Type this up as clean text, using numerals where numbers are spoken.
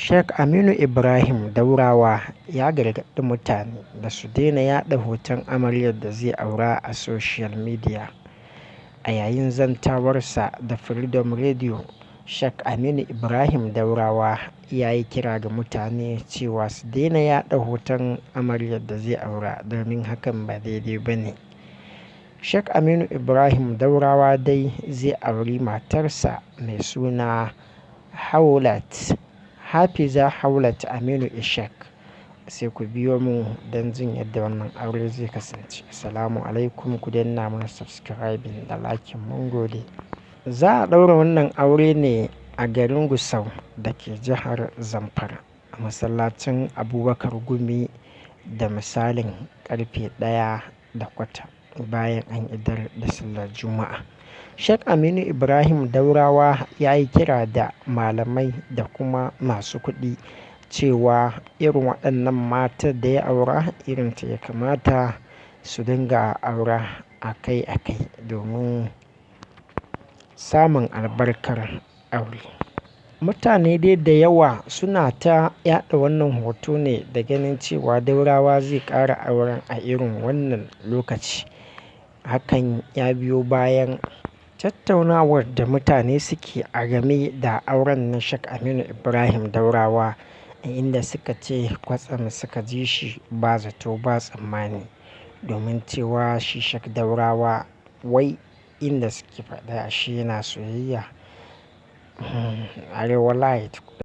Sheikh Aminu Ibrahim Daurawa ya gargaɗi mutane da su daina yaɗa hoton amaryar da zai aura a soshiyal midiya. A yayin zantawarsa da Freedom Radio, Sheikh Aminu Ibrahim Daurawa ya yi kira ga mutane cewa su daina yaɗa hoton amaryar da zai aura domin hakan ba daidai ba ne. Sheikh Aminu Ibrahim Daurawa dai zai auri matarsa mai suna Haulat Hafiza Haulat Aminu Ishaq. Sai ku biyo mu don jin yadda wannan aure zai kasance. Assalamu alaikum, ku danna mana subscribing da liking, mun gode. Za a ɗaura wannan aure ne a garin Gusau da ke jihar Zamfara a masallacin Abubakar Gumi da misalin ƙarfe 1:15 bayan an idar da sallar Juma'a. Sheikh Aminu Ibrahim Daurawa ya yi kira da malamai da kuma masu kuɗi cewa irin waɗannan matan da ya aura irinta ya kamata su dinga aura akai-akai domin samun albarkar aure. Mutane dai da yawa suna ta yaɗa wannan hoto ne da ganin cewa Daurawa zai ƙara auren a irin wannan lokaci. Hakan ya biyo bayan tattaunawar da mutane suke a game da auren na Sheikh Aminu Ibrahim Daurawa, inda suka ce kwatsam suka ji shi ba zato ba tsammani, domin cewa shi Sheikh Daurawa wai inda suke faɗa shi yana soyayya. Arewa Light.